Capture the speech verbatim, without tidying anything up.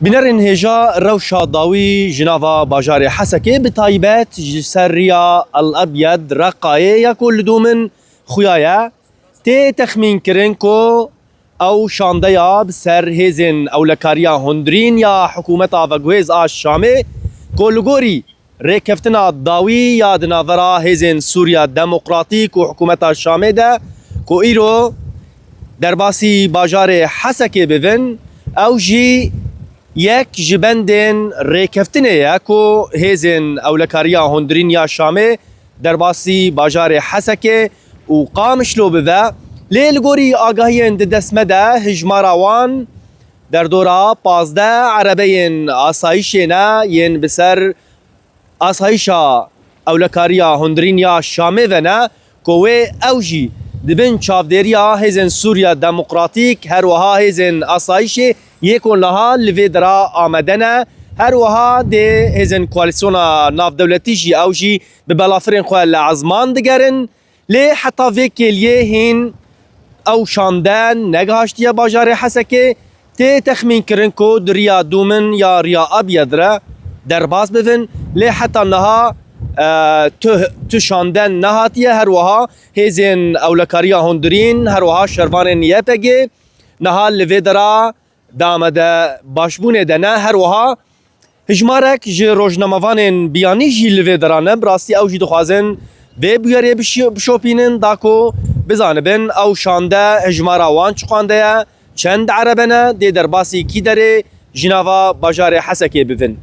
Bînerên hêja, rewşa dawî ji nava bajarê Hesekê, bi taybet ji ser riya El Ebyed Reqayê ya ku li dû min xuya ye, tê texmîn kirin ku ew şandeya bi ser hêzên ewlekariya hundirîn ya hikûmeta veguhêz a Şamê ku li gorî rêkeftina dawî ya di navbera hêzên Sûriya Demokratîk û hikûmeta Şamê de ku îro derbasî bajarê Hesekê bibin, ew jî yek ji bendên rêkeftinê ye ku hêzên ewlekariya hundirîn ya Şamê derbasî bajarê Hesekê û Qamişlo bibe. Lê li gorî agahiyên di dest me de, hijmara wan derdora pazdeh erebeyên asayîşê ne yên bi ser asayîşa ewlekariya hundirîn ya Şamê ve ne, ku wê ew jî di bin çavdêriya hêzên Sûriya Demokratîk, her wiha hêzên asayîşê yê ku niha li vê dira amade ne, her wiha dê hêzên koalîsyona navdewletî jî ew jî bi belafirên xwe li ezman digerin. Lê heta vê kêliyê hîn ew şande negihaştiye bajarê Hesekê. Tê texmîn kirin ku di riya dû min ya riya Abyad re derbas bibin. Lê heta niha, e, tu, tu şande nehatiye. Her wiha hêzên ewlekariya hundirîn, her wiha şervanên Y P G niha li vê dera di amade başbûnê de ne. Her wiha hijmarek ji rojnamevanên biyanî jî li vê dera ne. Bi rastî ew jî dixwazin vê bûyerê bişi-, bişopînin, da ku bizanibin ew şande hijmara wan çiqan de ye, çend erebe ne, dê derbasî kî derê ji nava bajarê Hesekê bibin.